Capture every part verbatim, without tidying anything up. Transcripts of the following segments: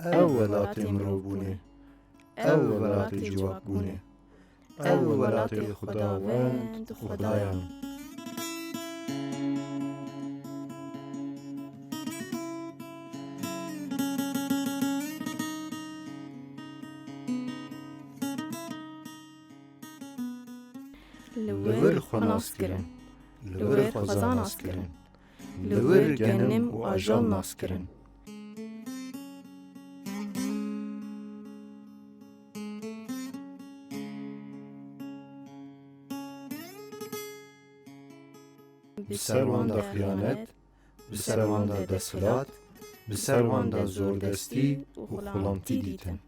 Ew welatê mirovbûnê. Ew welatê civakbûnê. Ew welatê Xwedawend û Xwedayan. Li wir xwe nas kirin. Li wir xweza nas kirin. Li wir genim û ajal nas kirin. Bi ser wan de xiyanet, bi ser wan de desthilat, bi ser wan de zordestî û xulamtî dîtin.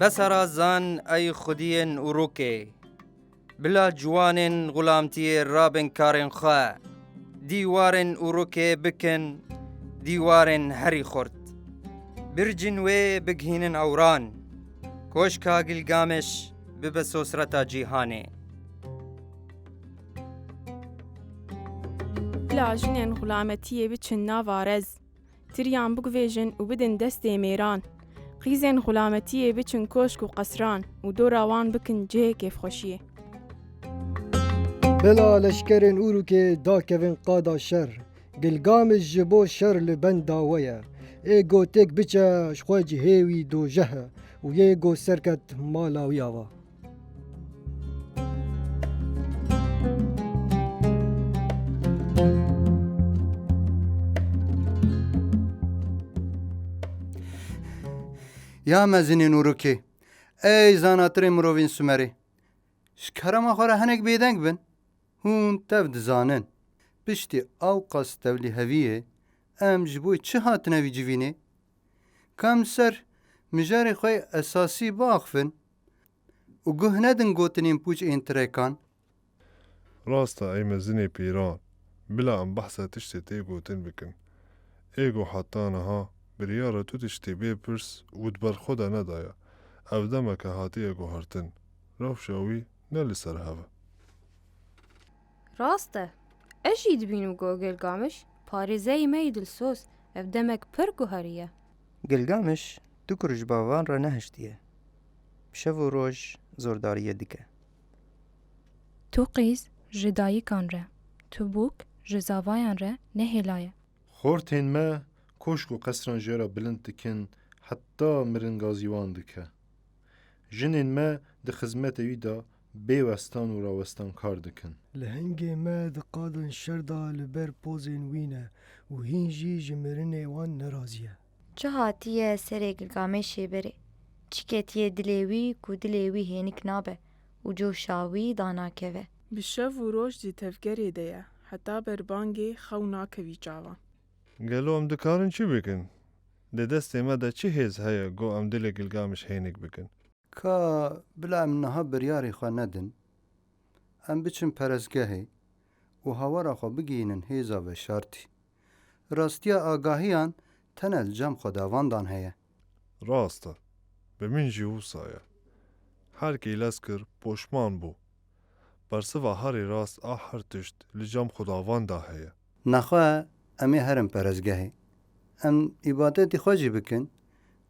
Besera zan ey xwediyên Urûkê. Bila ciwanên xulamtiyê rabin karên xwe. Dîwarên Urûkê bikin dîwarên herî xurt. Bircên wê bigihînin ewran. Koşka Gilgameş bibe sosreta cîhanê. Bila jinên xulametiyê biçin nava rez. Tiriyan biguvêjin û bidin destê mêran. Qîzên xulametiyê biçin koşk û qesran û dora wan bikin cihê kêfxweşiyê. Bila leşkerên Urûkê dakevin qada şer. Gilgamij ji bo şer li benda we ye. Ê go têk biçe, ji xwe cihê wî dojeh e û yê go serket mala wî ava. Ya mezinên Urûkê, ey zanatirên mirovên Sumerê, ji kerema xwe re hinek bêdeng bin. Hûn tev dizanin, piştî ewqas tevlîheviyê em ji bo çi hatine vî civînê? Ka em ser mijarê xwe yê esasî biaxivin û guh nedin gotinên pûç ên tirekan? Rast e ey mezinê pîran, bila em behsa tiştê tê gotin bikin. Ê go heta niha biryara tu tiştê bê pirs û di ber xwe de nedaye. Ev demeke hatiye guhertin. Rewşa wî ne li ser hev e. Rast e. Ez jî dibînim ku Gilgamiş, parêzeyê me yê dilsoz, ev demek pir guherî ye. Gilgamiş tu kur ji bavan re nehiştiye. Bi şev û roj zordariyê dike. Tu qîz ji dayikan re, tu bûk ji zavayan re nehêlaye. Xortên me koşk û qesran jê re bilind dikin, heta miringazî wan dike. Jinên me di xizmetê wî de bê westan û rawestan kar dikin. Lehengê me di qadên şer de li ber pozên wî ne û hîn jî ji mirinê wan nerazî ye. Çi hatiye serê Gilgamêşê berê? Çi ketiye dilê wî ku dilê wî hênik nabe û coşa wî danakeve? Bi şev û roj di tevgerê de ye, heta berbangê xew nakevî çavan. Gelo em dikarin çi bikin? Di destê me de çi hêz heye ku em dilê Gilgamiş hênik bikin? Ka bila em niha biryarê xwe nedin, em biçin perestgehê û hawara xwe bigihînin hêza veşartî. Rastiya agahiyan tene li cem xwedavandan heye. Rast e. Bi min jî wisa ye. Her kî lez kir, poşman bû. Bersiva herî rast a her tişt li cem xwedavan de heye. Nexwe em ê herin perestgehê. Em îbadetê xwe jî bikin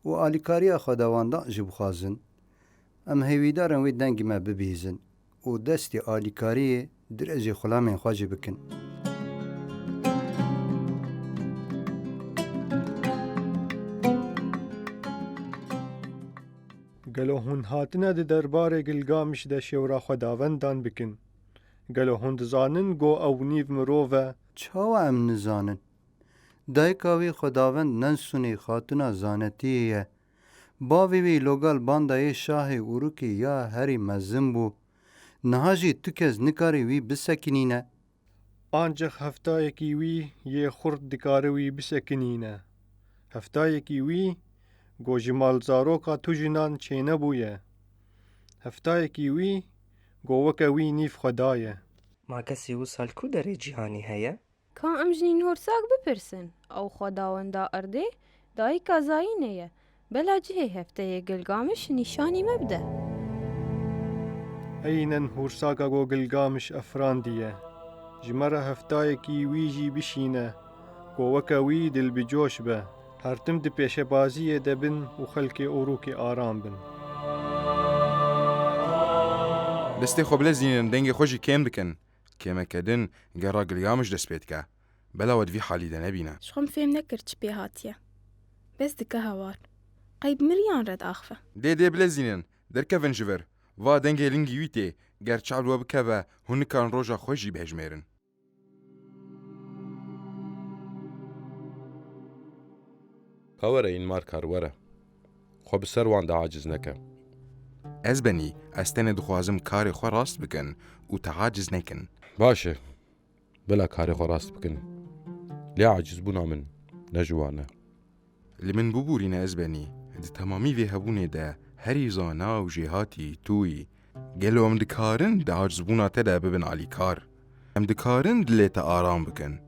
û alîkariya xwedawandan jî bixwazin. Em hêvîdar in wê dengê me bibihîzin û destê alîkariyê dirêjê xulamên xwe jî bikin. Gelo hûn hatine di derbarê Gilgamiş de şêwra xwedavendan bikin? Gelo hûn dizanin go ew nîv mirov e? Çawa em nizanin? Dayika wî xwedavend Nensunê xatuna zanetiyê ye. Bavê wî Logal banda yê şahê Urukê ya herî mezin bû. Niha jî tu kes nikare wî bisekinîne. Ancîx heftayekî wî yê xurt dikare wî bisekinîne. Heftayekî wî go ji malzaroka tu jinan çênebûye. Heftayekî wî go weke wî nîv xweda ye. Ma kesê wisa li ku derê cîhanî heye? Ka em ji Nînhorsak bipirsin, ew xwedawenda erdê, Dayika Zayînê ye. Bela cihê hefteyê Gilgamiş nîşanî me bide. Eynen hûrsaka ku Gilgamiş efrandiye. Ji me re heftayekî wî jî bişîne, ku weke wî dilbicoş be. Her tim di pêşebaziyê de bin û xelkê Urûkê aram bin. Destê xwe bilezînin, dengê xwe jî kêm bikin. Kêmeke din gera Gilgamiş dest pê dike. Bela we di vî halî de nebîne. Ji xwe min fêm nekir çi pê hatiye. Bes dike hawar. Qey bi miriyan re diaxive. Dê, dê bilezînin, derkevin ji vir. Va dengê lingî wî tê. Ger çav li we bikeve, hûn nikarin roja xwe jî bihejmêrin. Ka were Înmarkar, were. Xwe bi ser wan de aciz neke. Ezbenî, ez tenê dixwazim karê xwe rast bikin û te aciz nekin. Baş e. Bila karê xwe rast bikin. Lê acizbûna min ne ji wan e. Li min bibûrîne Ezbenî, di temamî vê hebûnê de herî zana û jêhatî tu yî. Gelo em dikarin di acizbûna te de bibin alîkar? Em dikarin dilê te aram bikin?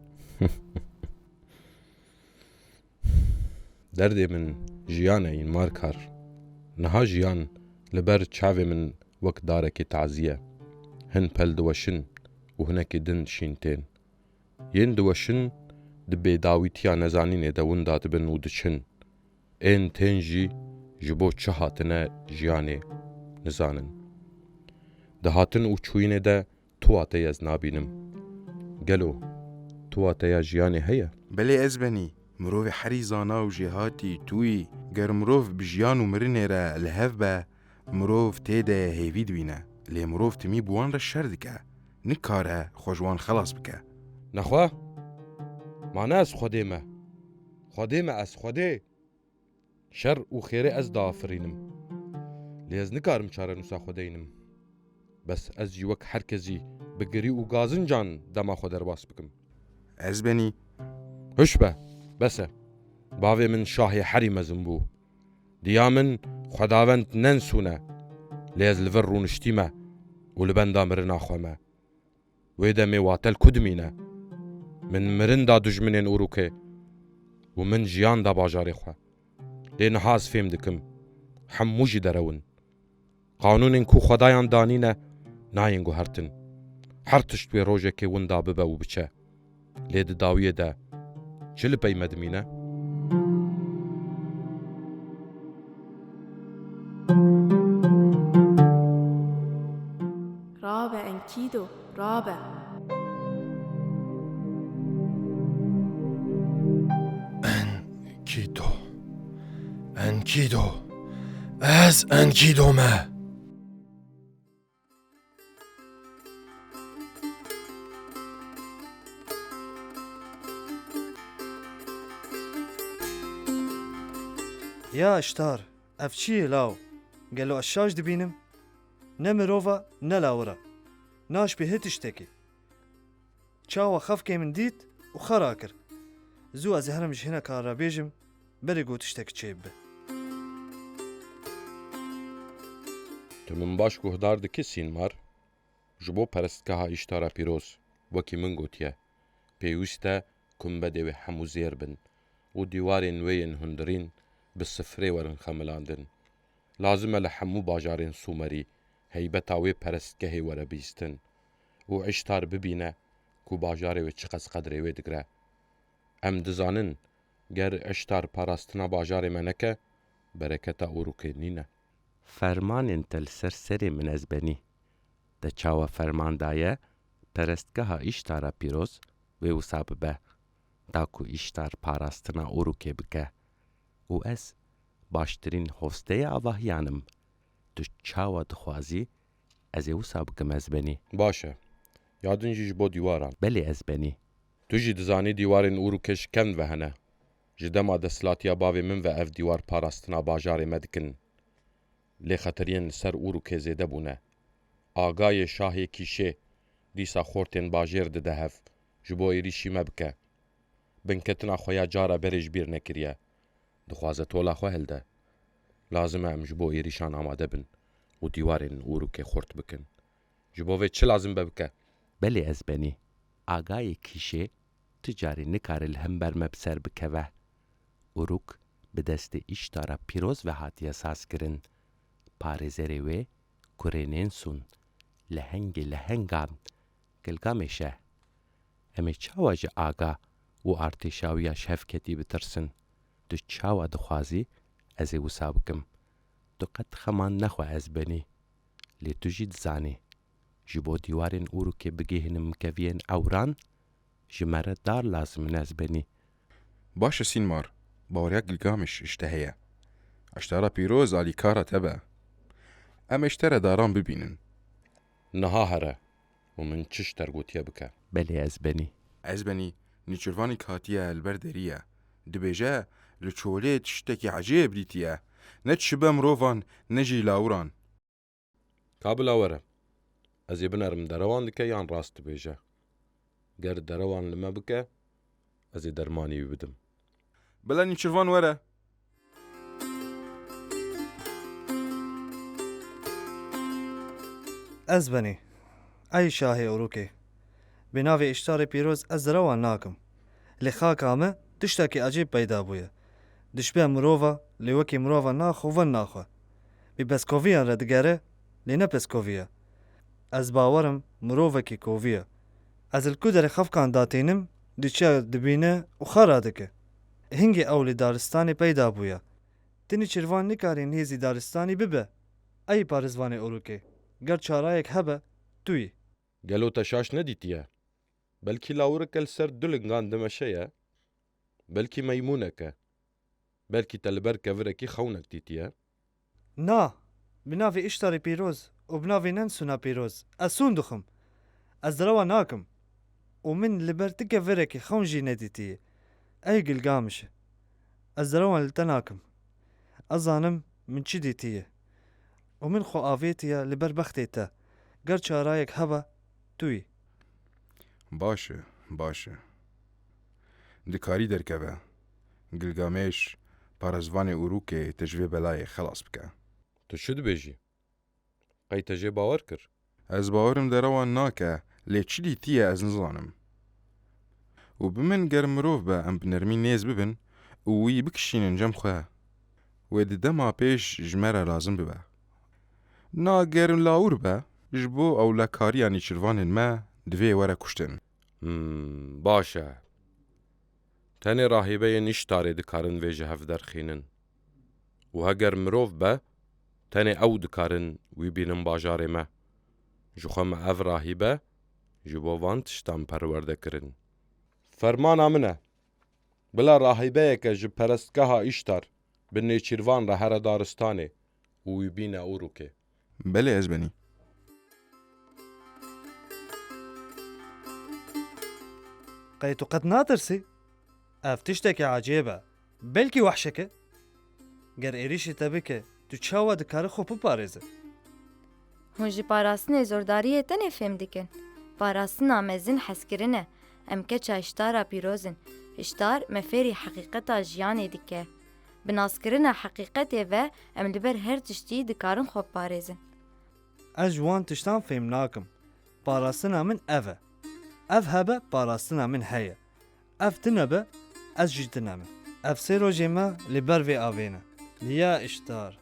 Derdê min jiyan e Înmarkar. Niha jiyan li ber çavê min wek darekê tazî ye. Hin pel diweşin û hinekî din şîn tên. Yên diweşin di bêdawîtiya nezanînê de winda dibin û diçin. Ên tên jî ji bo çi hatine jiyanê nizanin. Di hatin û çûyînê de tu wateya ez nabînim. Gelo tu wateya jiyanê heye? Belê Ezbenî, mirovê herî zana û jêhatî tu yî. Ger mirov bi jiyan û mirinê re li hev be, mirov tê de hêvî dibîne. Lê mirov timî bi wan re şer dike. Nikare xwe ji wan xelas bike. Nexwe? Ma ne ez Xwedê me? Xwedê me ez, Xwedê. Şer û xêrê ez diafirînim. Lê ez nikarim çarenûsa xwe deynim. Bes ez jî wek her kesî bi girî û gazincan dema xwe derbas bikim. Ezbenî. Hiş be, bes e. Bavê min şahê herî mezin bû. Diya min xwedavend Nensûn e. Lê ez li vir rûniştîme û li benda mirina xwe me. Wê demê wate li ku dimîne? Min mirin da dijminên Urûkê û min jiyan da bajarê xwe. Lê niha ez fêm dikim, hemû jî derew in. Qanûnên ku Xwedayan danîne, nayên guhertin. Her tişt wê rojekê winda bibe û biçe. Lê di dawiyê de çi li pey me dimîne? Rabe Enkido, rabe. Enkido. Enkido. Ez Enkido me. Ya Iştar, ev çi ye law? Gelo ez şaş dibînim? Ne mirov e, ne lawir e. Naşbî hê tiştekî. Çawa xefkê min dît û xwe rakir. Zû ez ê herim ji hineka re bêjim, berê ku tiştek çêbibe. Tu min baş guhdar dikî, Sînmar? Ji bo perestgeha Îştara pîroz, wekî min gotiye, pêwîst e kumbedê wê hemû zêr bin û dîwarên wê yên hundirîn bi sifrê werin xemilandin. Lazim e li hemû bajarên Sûmerî heybeta wê perestgehê were bîstin û Îştar bibîne ku bajarê wê çiqas qedrê wê digre. Em dizanin, ger Îştar parastina bajarê me neke, bereketa Urûkê nîne. Fermanên te li ser serê min ez benî. Te çawa ferman daye, perestgeha Îştara pîroz wê wisa bibe, da ku Îştar parastina Urûkê bike. Û ez baştirîn hosteyê avahiyan im. Tu çawa dixwazî, ez ê wisa bikim ez benî. Baş e. Ya din jî ji bo dîwaran. Belê ez benî. Tu jî dizanî dîwarên Urûkê ji kevn ve hene. Ji dema desthilatiya bavê min ve ev dîwar parastina bajarê me dikin. Lê xeteriyên li ser Urûkê zêde bûne. Agayê şahê Kîşê dîsa xortên bajêr dide hev, ji bo êrîşî me bike. Binketina xwe ya cara berê ji bîr nekiriye. Dixwaze tola xwe hilde. Lazim e em ji bo êrîşan amade bin û dîwarên Urûkê xurt bikin. Ji bo vê çi lazim be bike. Belê ez benî. Agayê Kîşê tu carî nikare li hember me bi ser bikeve. Urûk bi destê Îştara Pîroz ve hatiye sazkirin. Parêzerê wê kurê Nênsûn, lehengê lehengan, Gilgamêş e. Em ê çawa ji aga û artêşa wî ya şevketî bitirsin? Tu çawa dixwazî ez ê wisa bikim? Tu qet xeman nexwe Ezbenî. Lê tu jî dizanî, ji bo dîwarên Urukê bigihînim keviyên ewran, ji me re dar lazim in Ezbenî. Baş e Sînmar, baweriya Gilgamêş ji te heye. Îştara Pîroz alîkara te be. Em ê ji te re daran bibînin. Niha here û min çi ji te re gotiye bike. Belê Ezbenî. Ezbenî, nîçirvanîk hatiye li ber derî ye. Dibêje, li çolê tiştekî ecêb dîtiye. Ne çi be mirovan, ne jî lawiran. Ka bila were. Ez ê binerim derewan dike yan rast dibêje. Ger derewan li me bike, ez ê dermanî wî bidim. Bila nîçirvan were. Ezbenî, ey şahê Urûkê, bi navê Îştarê Pîroz ez derewan nakim. Li xaka me tiştekî ecêb peyda bûye. Dişbe mirova, lê wekî mirova naxwe û vin naxwe. Bi pezkoviyan re digere, lê ne pezkovî ye. Ez bawer im mirovekî kovî ye. Ez li ku derê xefkan datînim, diçe dibîne û xwe radike. Hingê ew li daristanê peyda bûye. Ti nîçirvan nikarî nêzî daristanî bibe. Ey parêzvanê Urûkê, ger çarayek hebe, tu yî. Gelo te şaş nedîtiye? Belkî lawireke li ser du lingan dimeşe ye? Belkî meymûnek e? Belkî te li ber kevirekî xewnek dîtiye? Na, bi navê Îştarê Pîroz û bi navê Nensûna Pîroz ez sûn dixwim. Ez derewan nakim û min li ber ti kevirekî xewn jî nedîtiye. Ey Gilgamişê, ez derewan li te nakim. Ez zanim min çi dîtiye û min xwe avêtiye li ber bextê te. Ger çarayek hebe, tu yî. Baş e, baş e. Dikarî derkeve. Gilgamêş, parêzvanê Urûkê te ji vê belayê xelas bike. Tu çi dibêjî? Qey te jê bawer kir? Ez bawerim derewan nake, lê çi dîtiye ez nizanim. Û bi min ger mirov be em bi nermî nêz bibin û wî bikişînin cem xwe. Wê di dema pêş ji me re lazim bibe. Na ger lawir be, ji bo ewlekariya nîçirvanên me divê were kuştin. Hmm, baş e. Tenê rahîbeyên Îştarê dikarin vê ji hev derxînin. Û heger mirov be, tenê ew dikarin wî bînin bajarê me. Ji xwe me ev rahîbe ji bo van tiştan perwerde kirin. Fermana min e. Bila rahîbeyeke ji perestgeha Îştar bi nêçîrvan re here daristanê û wî bîne Urûkê. Belê Ezbenî. Qey tu qet natirsî? Ev tiştekî ecêb e. Belkî wehşek e? Ger êrîşî te bike, tu çawa dikare xwe biparêze? Hûn ji parastinê zordariyê tenê fêm dikin. Parastina mezin hezkirin e. Em keça Îştara Pîroz in. Îştar me fêrî heqîqeta jiyanê dike. Bi naskirina heqîqetê ve em li ber her tiştî dikarin xwe biparêzin. Ez ji wan tiştan fêm nakim. Parastina min ev e. Ev hebe parastina min heye. Ev tune be, ez jî tune me. Ev sê rojê me li ber vê avê ne. Ya Îştar.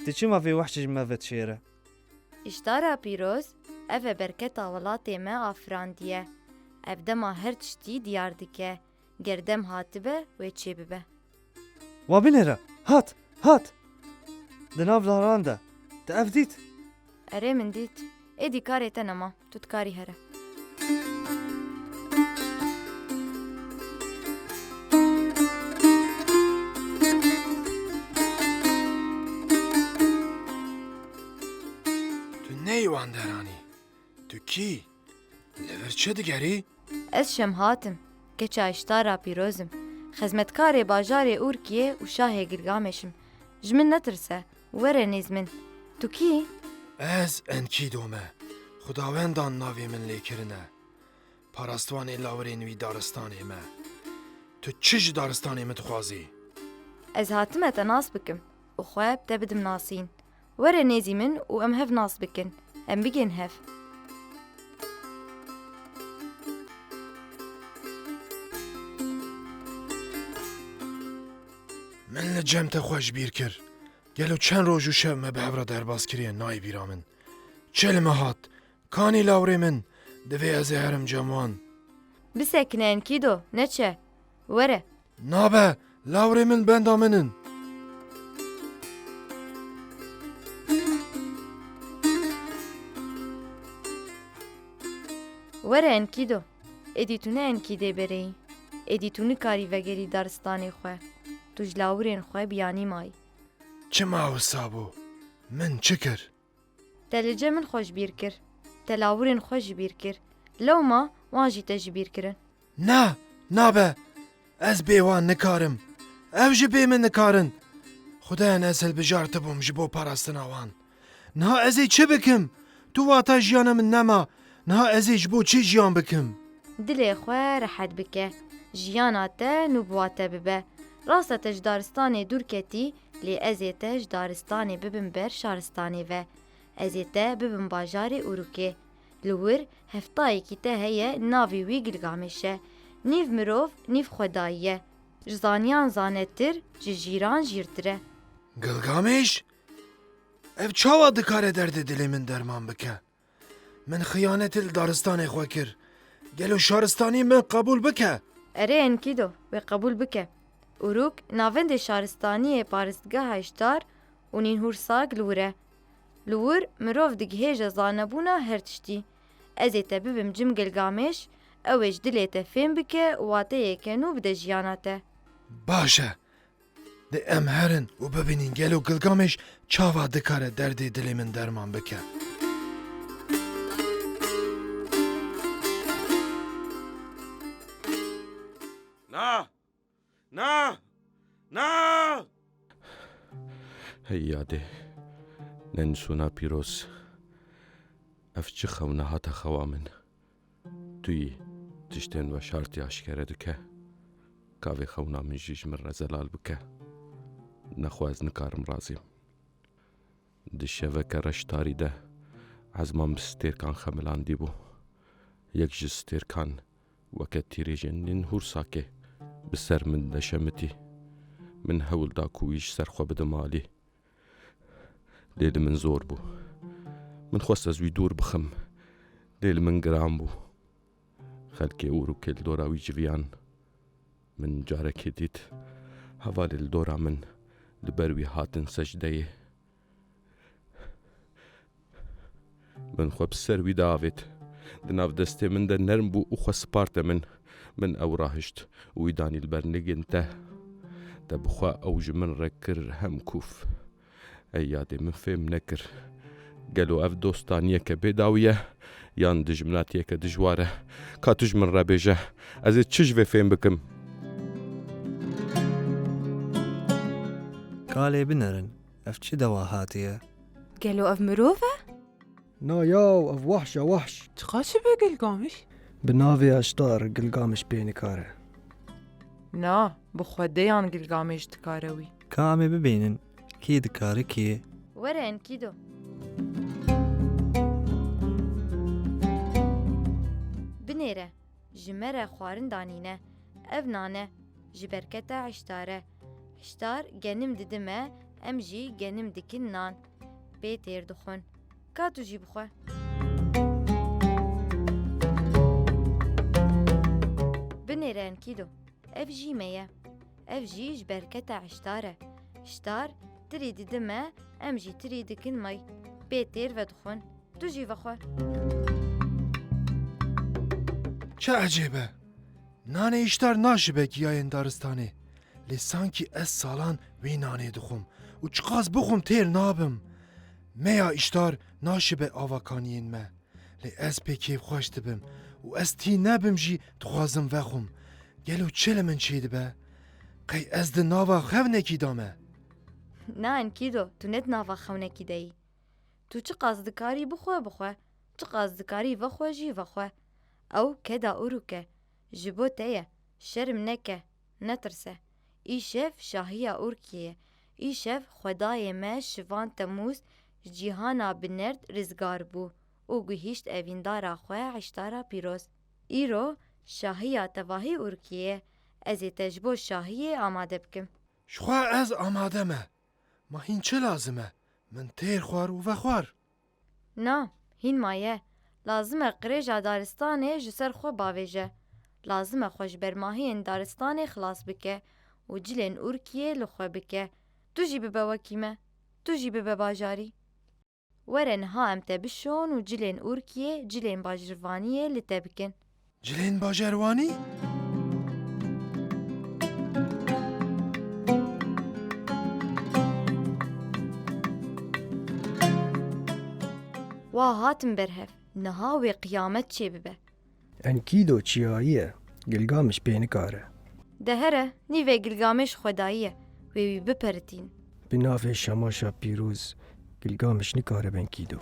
Tu çima vê wehşê ji me vedişêre? Îştara Pîroz, ev e berketa welatê me afirandiye. Ev dema her tiştî diyar dike. Ger dem hatibe, wê çêbibe. Wa binêre, hat, hat! Di nav daran de, te ev dît? Erê, min dît. Êdî karê te nema, tu dikarî here. Tu neyê wan deranî. Tu kî? Li vir çi digerî? Ez Şemhat im, keça Îştara Pîroz im. Xizmetkarê bajarê Urkiyê û şahê Gilgamêş im. Ji min netirse, were nêz min. Tu kî? Ez Enkîdo me. Xudawendan navê min lê kirine. Parastvanê lawirên wî daristanê me. Tu çi ji daristanê min dixwazî? Ez hatime te nas bikim û xwe bi te bidim nasîn. Were nêzî min û em hev nas bikin. Em bigên hev. Min li cem te xwe ji bîr kir. Gelo çend roj û şev me bi hev re derbas kiriye, nayê bîra min. Çi li me hat? Kanî lawrê min, divê ez ê herim cem wan. Bisekine Enkido, neçe. Were. Nabe, lawrê min benda min in. Were Enkido. Êdî tu ne Enkîdê bereyî. Êdî tu nikarî vegerî daristanê xwe. Tu ji lawirên xwe biyanî mayî. Çima wisa bû? Min çi kir? Te li cem min xwe ji bîr kir. Te lawirên xwe ji bîr kir. Lewma wan jî te ji bîr kirin. Na, nabe. Ez bê wan nikarim. Ew ji bê min nikarin. Xudayan ez hilbijartibûm ji bo parastina wan. Niha ez ê çi bikim? Tu wata jiyana min nema. Niha ez ê ji bo çi jiyan bikim? Dilê xwe rehet bike. Jiyana te nû bi wa te bibe. Rast e te ji daristanê dûr ketî, lê ez ê te ji daristanê bibim ber şaristanê ve. Ez ê te bibim bajarê Urukê. Li wir heftayekî te heye, navê wî Gilgamêş e. Nîv mirov, nîv xwedayî ye. Ji zaniyan zanetir, ji jîran jîrtir e. Gilgamêş? Ev çawa dikare derdê dilê min derman bike? Min xiyanetê li daristanê xwe kir. Gelo şaristanî min qebûl bike? Erê Enkido, wê qebûl bike. Uruk navendê şaristaniyê paristgeha Îştar û Nînhûrsag li wir e. Li wir mirov digihêje zanebûna her tiştî. Ez ê te bibim cem Gilgamêş, ew ê ji dilê te fêm bike û wateyeke nû bide jiyana te. Baş e. Dê em herin û bibînin gelo Gilgamêş çawa dikare derdê dilê min derman bike. Na! Na! Na! Hey yadê, Nensûna pîroz, ev çi xew nehate xewa min? Tu yî tiştên veşartî aşkere dike. Ka vê xewna min jî ji min re zelal bike. Nexwe ez nikarim razîm. Di şeveke reş tarî de ezman bi stêrkan xemilandî bû. Yek ji stêrkan weke tîrêjên Nînhûrsakê bi ser min deşemitî. Min hewl da ku wî ji ser xwe bidim alî. Lê li min zor bû. Min xwest ez wî dûr bixim. Lê li min giran bû. Xelkê Urukê li dora wî civiyan. Min carekê dît hevalê li dora min li ber wî hatin secdeyê. Min xwe bi ser wî de avêt. Di nav destê min de nerm bû û xwe siparte min. Min ew rahişt û wî danî li ber nigên te. Te bi xwe ew ji min re kir hem kûf. Ey yadê, min fêm nekir. Gelo ev dostaniyeke bê dawî ye, yan dijminatiyeke dijwar e? Ka tu ji min re bêje, ez ê çi ji vê fêm bikim? Ka lê binerin, ev çi dewa hatiye? Gelo ev mirov e? Na yaw, ev wahş e, wahş. Çiqas ji be Gilgamiş? Bi navê Eştar Gilgamiş pê nikare. Na, bi xwedeyan Gilgamiş dikare wî. Ka em ê bibînin, kî dikare kî? Were Enkido. Binêre, ji me re xwarin danîne. Ev nane, ji berketa Eştar e. Eştar genim didime, em jî genim dikin nan. Pê têr dixwin. Ka tu jî bixwe. Binêre Enkido. Ev jî me ye. Ev jî ji berketa Eştar e. Eştar tirî didime, em jî tirî dikin may. Pê têr vedixwin. Tu jî vexwe. Çi ecêb e! Nanê Îştar naşibe giyayên daristanê. Lê sankî ez salan wê nanê dixwim û çiqas bixwim têr nabim. Meya Îştar naşibe ava kaniyên me. Lê ez pê kêfxweş dibim û ez tî nebim jî dixwazim vexwim. Gelo çi li min çêdibe? Qey ez di nava xewnekî de me? Na Enkido, tu ne di nava xewnekî de yî. Tu çiqas dikarî bixwe, bixwe, çiqas dikarî vexwe jî vexwe. Ew keda Uruk e, ji bo te ye, şerm neke, netirse. Îşev şahiya Urkiyê ye. Îşev xwedayê me Şivan Temûz ji cîhana bi nerd rizgar bû û guhîşt evîndara xwe Eştara pîroz. Îro şahiya tevahî Urkiyê ye. Ez ê te ji bo şahiyê amade bikim. Jixwe ez amade me. Ma hîn çi lazim e? Min têr xwar û vexwar. Na, hîn maye. Lazim e qirêja daristanê ji ser xwe bavêje. Lazim e xwe ji bermahiyên daristanê xilas bike û cilên Urkiyê li xwe bike. Tu jî bibe wekî me. Tu jî bibe bajarî. Were niha em te bişon û cilên Urkiyê, cilên bajirvaniyê li te bikin. Cilên bajarwanî? Wa hatin berhev, niha wê qiyamet çêbibe. Enkido çiyayî ye, Gilgamiş pê nikare. De here, nîvê Gilgamiş xwedayî ye, wê wî biperitîn. Bi navê Şemaşa Pîroz, Gilgamiş nikare be Enkido.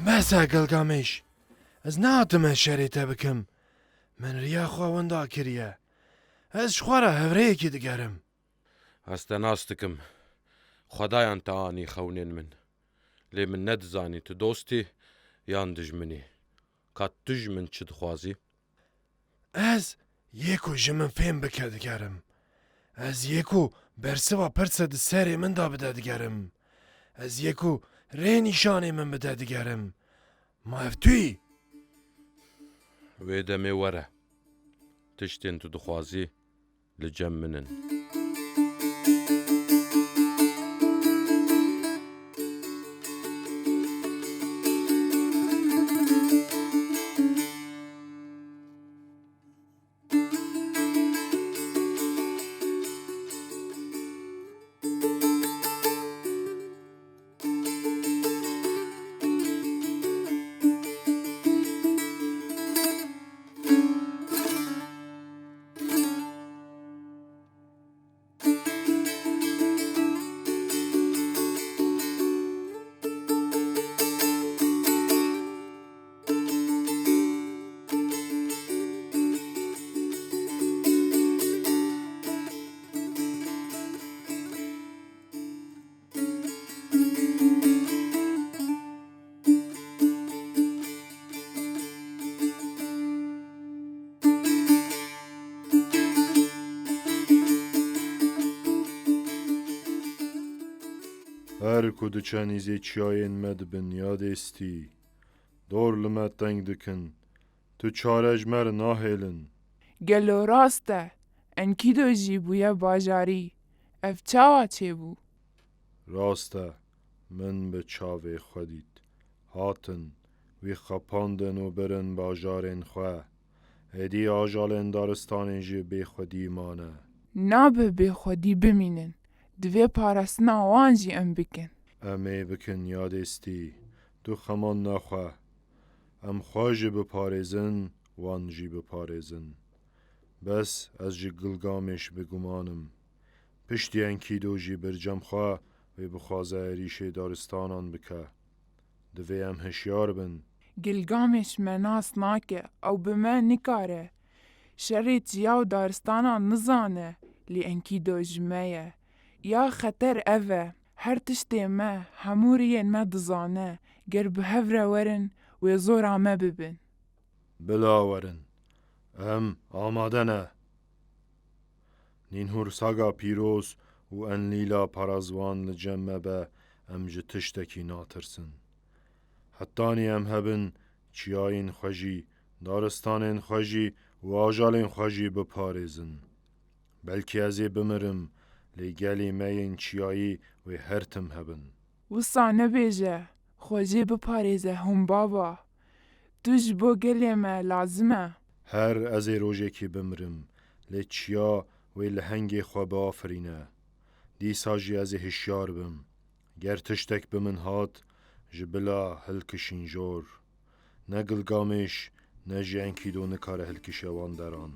Mese Gilgameş, ez nehatime şerê te bikim. Min riya xwe winda kiriye. Ez ji xwe re hevrêyekî digerim. Ez te nas dikim. Xwedayan te anî xewnên min. Lê min nedizanî tu dostî yan dijminî. Ka tu ji min çi dixwazî? Ez yê ku ji min fêm bike digerim. Ez yê ku bersiva pirse di serê min de bide digerim. Ez yê ku rê nîşanê min bide digerim. Ma ev tu yî? Wê demê were. Tiştên tu dixwazî li cem min in. Her ku diçe nîzê çiyayên me dibin ya dêstî, dor li me teng dikin, tu çare ji me re nahêlin. Gelo rast e, Enkido jî bûye bajarî. Ev çawa çêbû? Rast e, min bi çavê xwe dît. Hatin, wî xapandin û birin bajarên xwe. Êdî ajalên daristanê jî bêxwedî mane. Nabe bêxwedî bimînin. Divê parastina wan jî em bikin. Em ê bikin ya dêstî. Tu xeman naxwe. Em xwe jî biparêzin, wan jî biparêzin. Bes ez ji Gilgamêş biguman im. Piştî Enkido jî bir cem xwe wê bixwaze êrîşê daristanan bike. Divê em hişyar bin. Gilgamêş me nas nake, ew bi me nikare. Şerê çiya û daristanan nizane, lê Enkido ji me ye. Ya xeter ev e, her tiştê me, hemû riyên me dizane, ger bi hev re werin, wê zora me bibin. Bila werin. Em amade ne. Nînhûr Saga Pîroz û Enlîla Parazwan li cem me be, em ji tiştekî natirsin. Hetanî em hebin, çiyayên xwe jî, daristanên xwe jî û ajalên xwe jî biparêzin. Belkî ez ê bimirim, lê gelê me yên çiyayî wê her tim hebin. Wisa nebêje, xwe jê biparêze hûn baba. Tu ji bo gelê me lazim e. Her ez ê rojekê bimirim, lê çiya wê lehengê xwe biafirîne. Dîsa jî ez ê hişyar bim. Ger tiştek bi min hat, ji bila hilkişîn jor. Ne Gilgamêş, ne jî Enkido nikare hilkişe wan deran.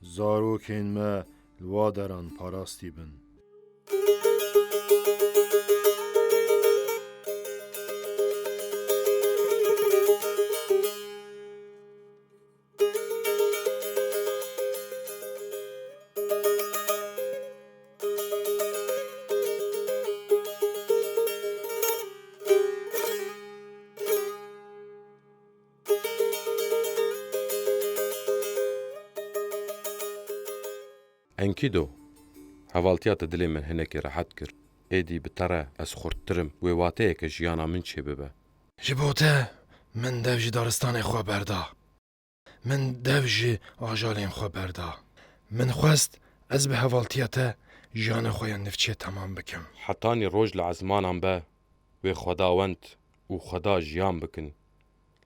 Zarokên me li wa deran parastî bin. Kîdo, hevaltiya te dilê min hinekî rehet kir. Êdî bi te re ez xurttir im. Wê wateyeke jiyana min çêbibe. Ji bo te min dev ji daristanê xwe berda. Min dev ji ajalên xwe berda. Min xwest ez bi hevaltiya te jiyana xwe ya nivçê temam bikim. Hetanî roj li ezmanan be, wê xwedawend û xweda jiyan bikin.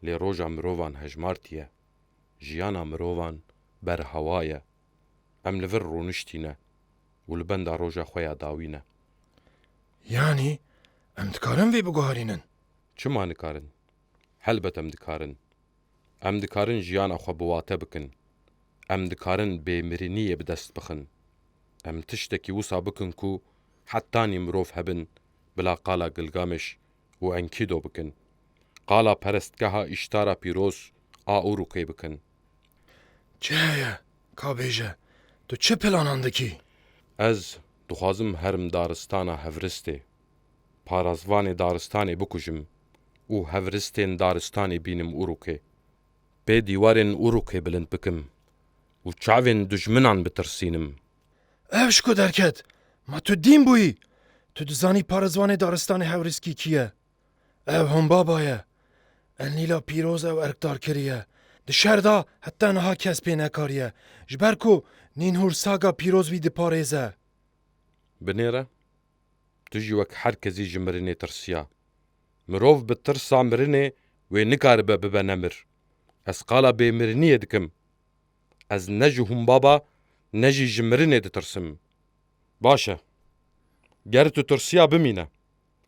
Lê roja mirovan hejmartî ye. Jiyana mirovan berhewa ye. Em li vir rûniştî ne û li benda roja xwe ya dawî ne. Yanî em dikarin vê biguherînin? Çima nikarin? Helbet em dikarin. Em dikarin jiyana xwe bi wate bikin. Em dikarin bêmiriniyê bi dest bixin. Em tiştekî wisa bikin ku hetanî mirov hebin bila qala Gilgameş û Enkido bikin. Qala perestgeha Îştara Pîroz a Urukê bikin. Çi heye? Ka bêje, tu çi planan dikî? Ez dixwazim herim daristana Hevristê, parazvanê daristanê bikujim û Hevristên daristanê bînim Urukê. Pê dîwarên Urukê bilind bikim û çavên dijminan bitirsînim. Ev ji ku derket? Ma tu dîn bûyî? Tu dizanî parizvanê daristanê Hewrîskî kî ye? Ev Humbaba ye. Enlîla pîroz ew erkdar kiriye. Di şer de heta niha kes pê nekariye. Ji ber ku nîn hûr saga pîroz wî diparêze. Binêre, tu jî wek her kesî ji mirinê tirsiya. Mirov bi tirsa mirinê wê nikaribe bibe nemir. Ez qala bêmiriniyê dikim. Ez ne ji Humbaba ne jî ji mirinê ditirsim. Baş e. Ger tu tirsiya bimîne.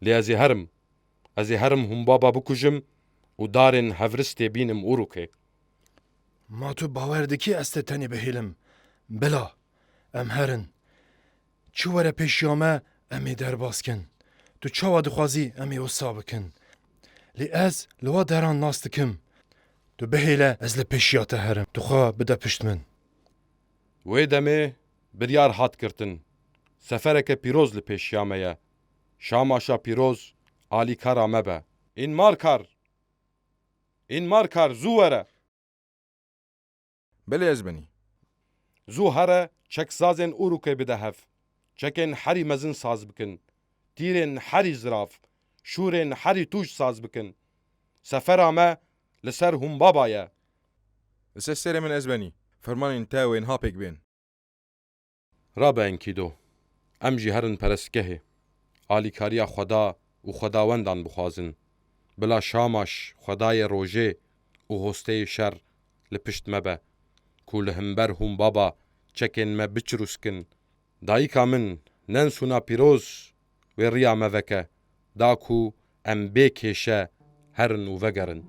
Lê ez ê herim. Ez ê herim Humbaba bikujim û darên Hevristê bînim Urukê. Ma tu bawer dikî ez te tenê bihêlim? Bila, em herin. Çi were pêşiya me, em ê derbas kin. Tu çawa dixwazî em ê wisa bikin? Lê ez li wa deran nas dikim. Tu bihêle ez li pêşiya te herim. Tu xwe bide pişt min. Wê demê biryar hat girtin. Sefereke pîroz li pêşiya me ye. Şamaşa pîroz alîkara me be. Înmarkar! Înmarkar, zû were! Belê ez benî. Zû here çeksazên Urukê bide hev. Çekên herî mezin saz bikin. Tîrên herî zirav, şûrên herî tûj saz bikin. Sefera me li ser Humbaba ye. Li ser serê min ez benî. Fermanên te wê niha pêk bên. Rabe Enkido, em jî herin perestgehê. Alîkariya Xweda û xwedawendan bixwazin. Bila Şamaş, xwedayê rojê û hosteyê şer li pişt me be, ku li himber Humbaba çekên me biçirûskin. Dayika min, Nensûna pîroz, wê riya me veke, da ku em bê kêşe herin û vegerin.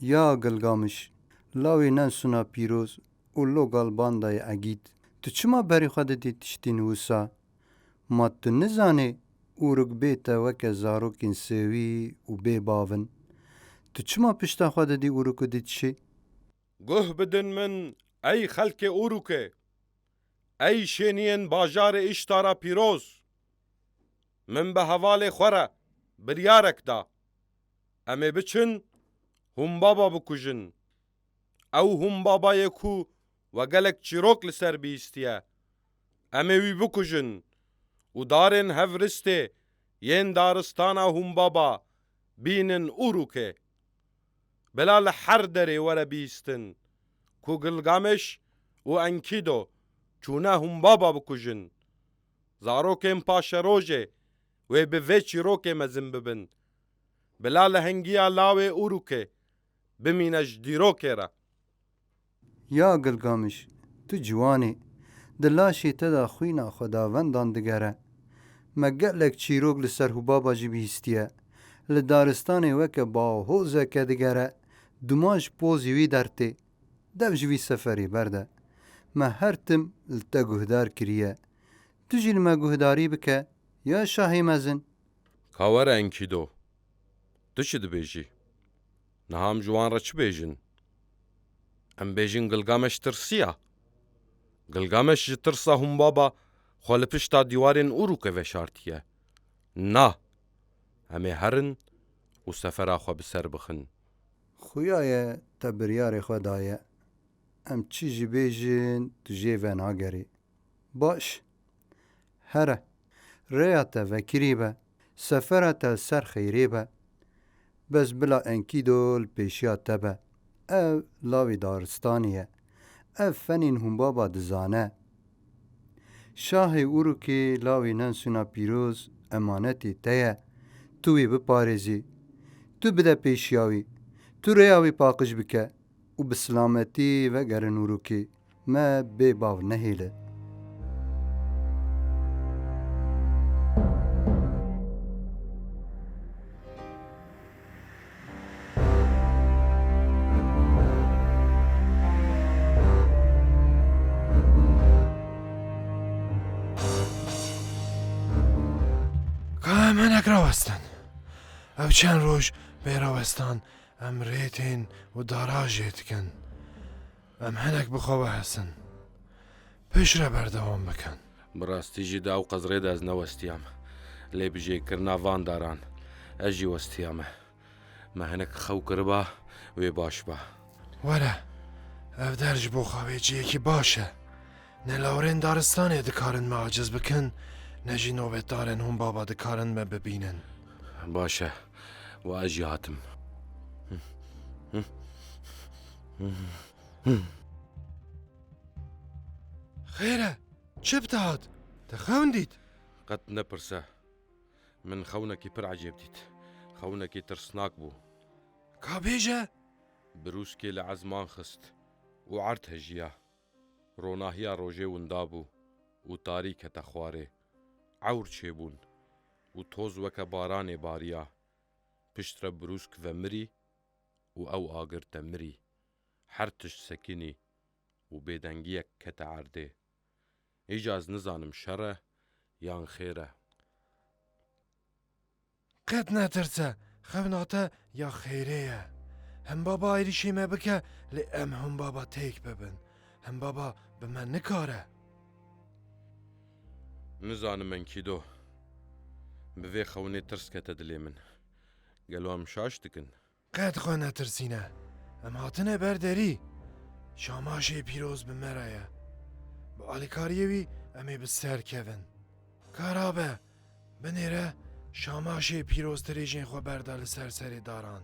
Ya Gilgamiş, lawê Nensûna pîroz û Logalbandayê Egîd, tu çima berê xwe didî tiştên wisa? Ma tu nizanî Uruk bê te weke zarokên sêwî û bê bav in? Tu çima pişta xwe didî Uruk û dîtişî? Guh bidin min, ey xelkê Urukê, ey şêniyên bajarê Îştara pîroz. Min bi hevalê xwe re biryarek da. Em ê biçin Humbaba bikujin. Ew Humbabayê ku we gelek çîrok li ser bihîstiye. Em ê wî bikujin û darên Hevristê yên daristana Humbaba bînin Urukê. Bila li her derê were bihîstin ku Gilgameş û Enkido çûne Humbaba bikujin. Zarokên paşerojê wê bi vê çîrokê mezin bibin. Bila li hengiya lawê Urukê bimîne ji dîrokê re. Ya Gilgamiş, tu ciwan î. Di laşê te de xwîna xwedavendan digere. Me gelek çîrok li ser Hubaba jî bihîstiye. Li daristanê weke bahozeke digere, duma ji pozî wî dertê. Dev ji vî seferê berde. Me her tim li te guhdar kiriye. Tu jî li me guhdarî bike, ya şahê mezin. Ka were Enkido. Tu çi dibêjî? Niha em ji wan re çi bêjin? Em bêjin Gilgameş tirsiya. Gilgameş ji tirsa Humbaba xwe li pişta dîwarên Urûkê veşartiye. Na! Em ê herin û sefera xwe bi ser bixin. Xuya ye te biryarê xwe daye. Em çi jî bêjin, tu jê venagerî. Baş. Here. Rêya te vekirî be. Sefera te li ser xeyrê be. Bes bila Enkîdo li pêşiya te be. Ev lawî daristanê ye. Ev fenên hûn baba dizane. Şahê Urukê lawî Nensûna Pîroz emanetê te ye. Tu wî biparêzî. Tu bide pêşiya wî. Tu rêya wî paqij bike û bi silametî vegerin Urukê. Me bê bav nehêle. Ka em hinek rawestin. Ev çend roj bê rawestan em rê tên û dara jê dikin. Em hinek bi xwe ve hesin. Piştre berdewam bikin. Bi rastî jî di ew qezrê de ez newestiyam. Lê bi jêkirina van daran ez jî westiyame. Me hinek xew kiriba, wê baş ba. Were, ev der ji bo xwe wê cihekî baş e. Ne lawrên daristanê dikarin me aciz bikin, ne jî nobetdarên hûn baba dikarin me bibînin. Baş e, wa ez jî hatim. Xêr e, çi bi te hat? Te xewn dît? Qet nepirse. Min xewnekî pir ecêb dît. Xewnekî tirsnak bû. Ka bêje? Birûskê li ezman xist û erd hejiya. Ronahiya rojê winda bû û tarî kete xwarê. Ewr çêbûn û toz weke baranê bariya. Piştre birûsk vemirî û ew agir te mirî. Her tişt sekinî û bêdengiyek kete erdê. Îca ez nizanim şer e yan xêr e. Qet netirse, xewna te ya xêrê ye. Him baba êrîşî me bike, lê em him baba têk bibin. Him baba bi me nikare. Nizanim Enkîdo. Bi vê xewnê tirs kete dilê min. Gelo em şaş dikin? Qet xwe netirsîne. Em hatine ber derî. Şamaşê pîroz bi me re ye. Bi alîkariyê wî em ê bi ser kevin. Ka rabe, binêre, şamaşê pîroz dirêjên xwe berda li ser serê daran.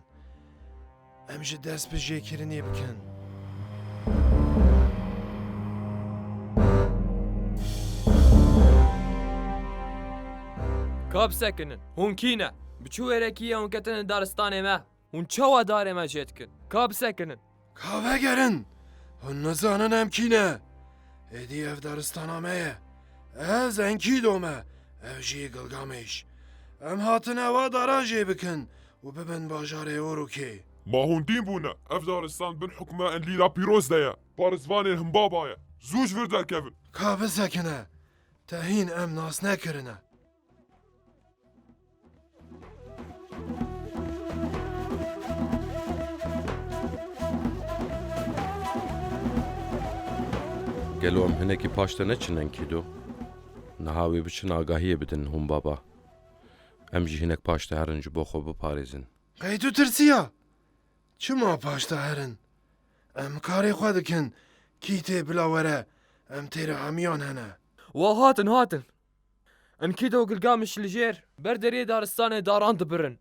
Em ji dest bi jêkirinê bikin. Ka bisekinin. Hûn kî ne? Bi çi wêrekî ye hûn ketine daristanê me? Hûn çawa darê me jê dikin? Ka bisekinin. Ka vegerin! Hûn nizanin em kî ne? Êdî ev daristana me ye. Ez Enkîdo me, ev jî Gilgamêş. Em hatine wa dara jê bikin û bibin bajarê Orokê. Ma hûn dîn bûne, ev daristan bin hukma Enlîla Pîroz de ye. Parizvanên Himbaba ye. Zû ji vir derkevin. Ka bisekine. Te hîn em nas nekirine. Gelo em hinekî paş te neçin Enkîdo? Niha wê biçin agahiyê bidin hûn baba. Em jî hinek paş te herin ji bo xwe biparêzin. Qey tu tirsiya? Çima paş te herin? Em karê xwe dikin. Kî tê bila were, em têra hemiyan hene. Wa hatin, hatin. Enkîdo û Gilgamiş li jêr ber deriyê daristanê daran dibirin.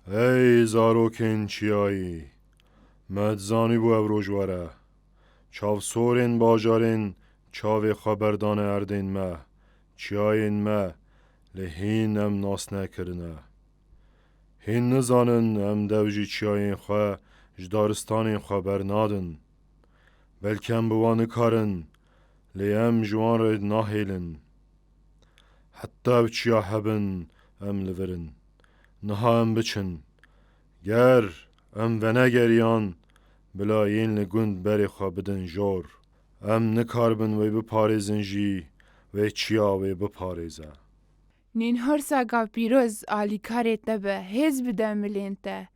Ey zarokên çiyayî! Me dizanîbû ev roj were. Çavsorên bajarên çavê xwe berdane erdên me, çiyayên me, lê hîn em nas nekirine. Hîn nizanin em dev ji çiyayên xwe, ji daristanên xwe bernadin. Belkî em bi wan nikarin, lê em ji wan re nahêlin. Heta ew çiya hebin, em li vir in. Niha em biçin. Ger em venegeriyan, bila yên li gund berê xwe bidin jor. Em nikaribin wê biparêzin jî, wê çiya wê biparêze. Nîn hirseka pîroz alîkarê te be, hêz bide milên te.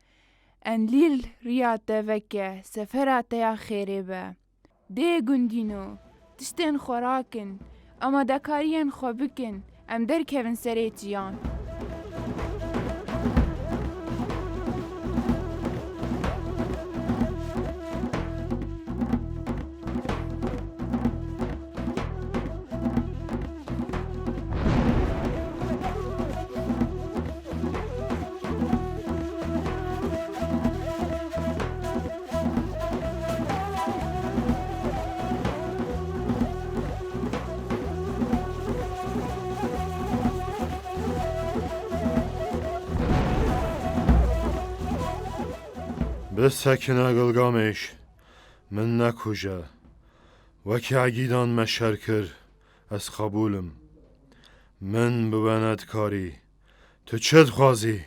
Enlîl riya te veke, sefera te ya xêrê be. Dê gundîno, tiştên xwe rakin, amadekariyên xwe bikin, em derkevin serê çiyan. Bisekine Gilgamêş, min nekuje. Wekî egîdan me şer kir, ez qebûl im. Min bi we nedikarî. Tu çi dixwazî?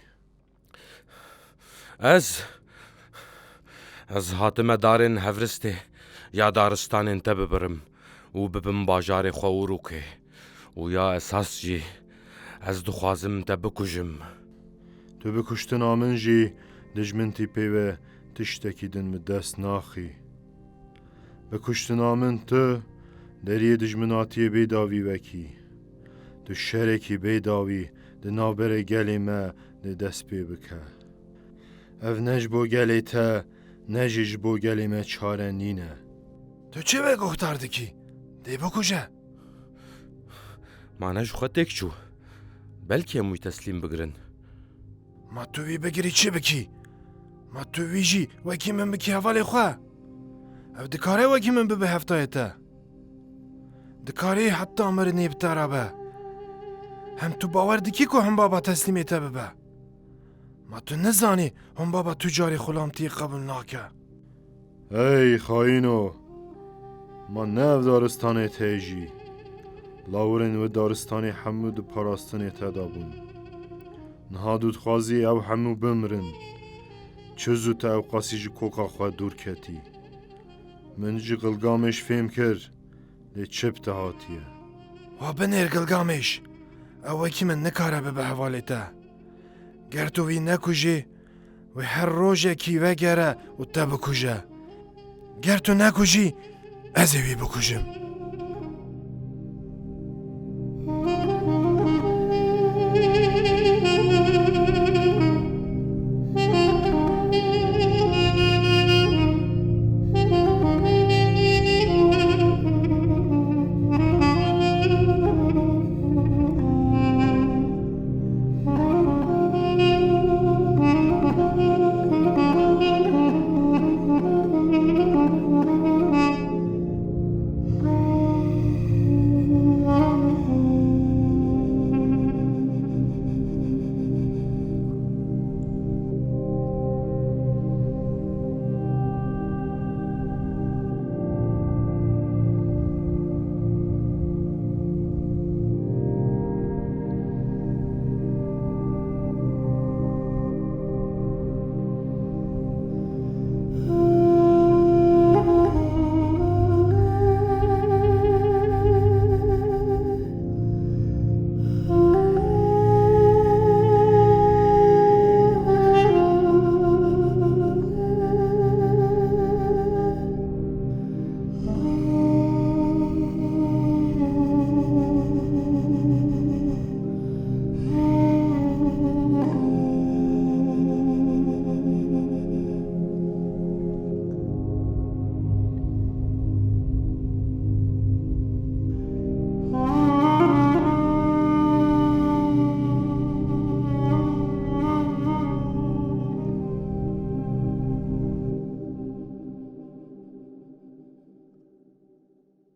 Ez, ez hatime darên Hevristê ya daristanên te bibirim û bibim bajarê xwe Urûkê. Û ya esas jî, ez dixwazim te bikujim. Tu bi kuştina min jî dijmin tîpê ve tiştekî din bi dest naxî. Bi kuştina min tu deriyê dijminatiyê bêdawî vekî. Tu şerekî bêdawî di navberê gelê me de dest pê bike. Ev ne ji bo gelê te, ne jî ji bo gelê me çare nîne. Tu çi veguhdar dikî? Dê bikuje. Ma ne ji xwe têk çû. Belkî em wî teslîm bigirin. Ma tu wî bigirî çi bikî? Ma tu wî jî wekî min bikî hevalê xwe? Ev dikare wekî min bibe heftayê te? Dikarî heta mirinê bi te re be? Hem tu bawer dikî ku him baba teslîmê te bibe? Ma tu nizanî him baba tu carê xulamtiyê qebûl nake? Ey xayîno! Ma ne ev daristanê te ye jî. Lawirên wê daristanê hemû di parastinê te de bûn. Niha tu dixwazî ew hemû bimirin. Çi zû te ewqasî ji koka xwe dûr ketî. Min ji Gilgamêş fêm kir, lê çi bi te hatiye? Wa binêr Gilgamêş, ew wekî min nikare bibe hevalê te. Ger tu wî nekujî, wê her rojekî vegere û te bikuje. Ger tu nekujî, ez ê wî bikujim.